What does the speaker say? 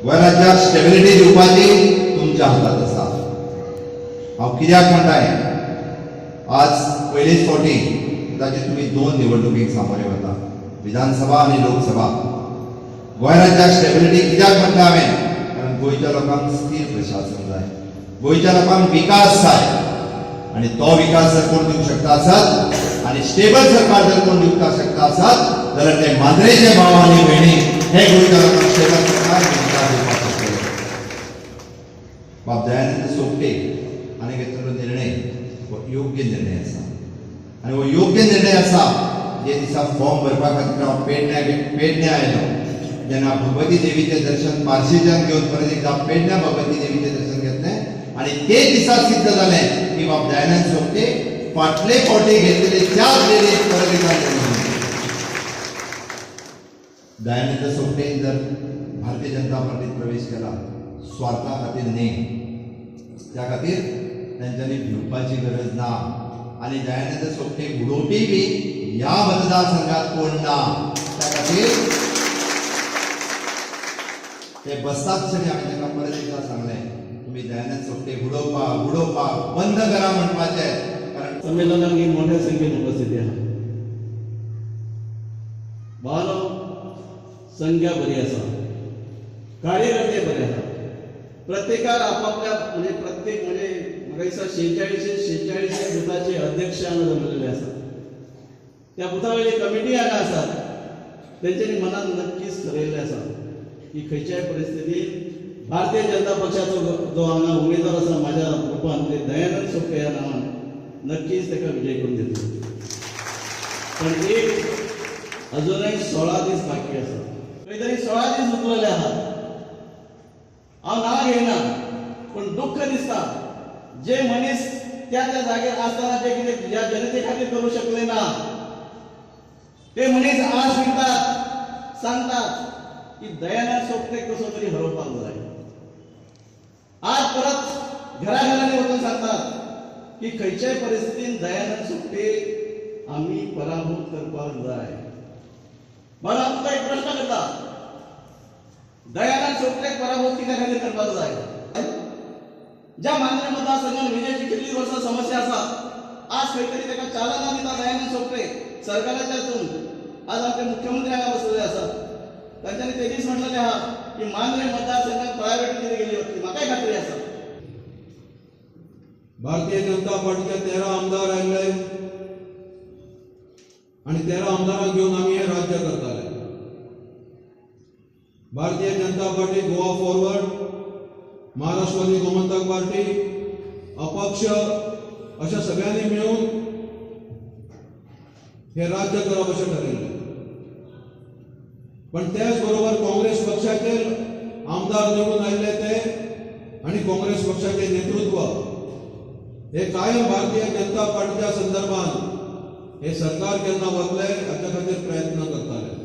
गोंय राज्याक स्टेबिलिटी दिवपाची तुमच्या हातात आसा. हांव कित्याक म्हणटाय, आज पयलेच फावटी कदाचित तुमी दोन निवडणुकीक सामोरे वता, विधानसभा आनी लोकसभा. गोंय राज्याक स्टेबिलिटी कित्याक म्हणटा हांवें, कारण गोंयच्या लोकांक स्थिर प्रशासन जाय, गोंयच्या लोकांक विकास जाय आनी तो विकास जर कोण दिवंक शकता आसत आनी स्टेबल सरकार जर कोण दिवपाक शकता आसत जाल्यार ते मांद्रेचे भाव आनी भयणी हे गोंयच्या लोकांक स्टेबल सरकार आनी विकास दिवपाक शकतले. बाब दयानंद सोपटे हाणें घेतलेलो निर्णय हो योग्य निर्णय आसा आनी हो योग्य निर्णय आसा. जे दिसा फॉर्म भरपा खातीर हांव पेडण्या आयलो तेन्ना भगवती देवीचें दर्शन बार्शेच्यान घेवन परत एकदा पेडण्या भगवती देवीचें दर्शन घेतलें आनी ते दिसा सिद्ध जालें की बाब दयानंद सोपटे फाटले फावटी घेतलेले त्याच निर्णय परत एकदा निर्णय. दयानंद सोपटेन जर भारतीय जनता पार्टीत प्रवेश केला स्वार्था खातीर न्ही, त्या खातीर तेंच्यांनी भिवपाची गरज ना आनी दयानंद सोपटे उडोवपी बी ह्या मतदारसंघात कोण ना. त्या खातीर ते बसतात क्षणी हांवें तांकां परत एकदां सांगलें, तुमी दयानंद सोपटे उडोवपाक उडोवपाक बंद करा म्हणपाचें, कारण संमेलनाक ही मोठ्या संख्येन उपस्थिती आहा. भावानो, संख्या बरी आसा, कार्यकर्ते बरे आसा, प्रत्येकाक आपापल्या म्हणजे प्रत्येक म्हणजे म्हाका दिसता 46 46 बुथाचे अध्यक्ष हांगा जमलेले आसा. त्या बुथा वयली कमिटी हांगा आसात. तेंच्यांनी मनात नक्कीच ठरयल्लें आसा की खंयच्याय परिस्थितीत भारतीय जनता पक्षाचो जो हांगा उमेदवार आसा माझ्या रुपान, म्हणजे दयानंद सोपटे ह्या नांवान, नक्कीच ताका विजय करून दितलो. पण एक अजूनही 16 दीस बाकी आसा. खंय तरी 16 दीस उरलेले आहात. हांव नांव घेयना, पूण दुख्ख दिसता, जे मनीस त्या त्या जागेर आसतना जे कितें ह्या जनते खातीर करूं शकले ना, ते मनीस आज फिरतात, सांगतात की दयानंद सोपटे कसो तरी हरोवपाक जाय. आज परत घराघरांनी वचून सांगतात की खंयच्याय परिस्थितीन दयानंद सोपटे आमी पराभूत करपाक जाय. मला हांव तुका एक प्रश्न करता, दयानंद सोपटेक पराभूत कित्या खातीर करपाक जाय? ज्या मांद्रे मतदारसंघात विजेची कितली वर्सां समस्या आसा, आज खंय तरी ताका चालना दिता दयानंद सोपटे सरकाराच्या हातून. आज आमचे मुख्यमंत्री हांगा बसलेले आसात, तांच्यांनी ते दीस म्हटलेले आहा की मांद्रे मतदारसंघात प्रायोरिटी दिली गेली होती. म्हाकाय खात्री आसा. भारतीय जनता पार्टीचे 13 आमदार आयले आणि 13 आमदारांक घेवन आमी हें राज्य करताले. Bharatiya Janata party, Goa forward, Maharashtrawadi Gomantak party, अपक्ष अशा सगळ्यांनी मेळून हे राज्य करप अशें ठरयल्लें. पण त्याच बरोबर काँग्रेस पक्षाचे आमदार निवडून आयिल्ले ते आणि काँग्रेस पक्षाचे नेतृत्व हे कायम भारतीय जनता पार्टीच्या संदर्भात हे सरकार केन्ना वतले हाच्या खातीर प्रयत्न करताले.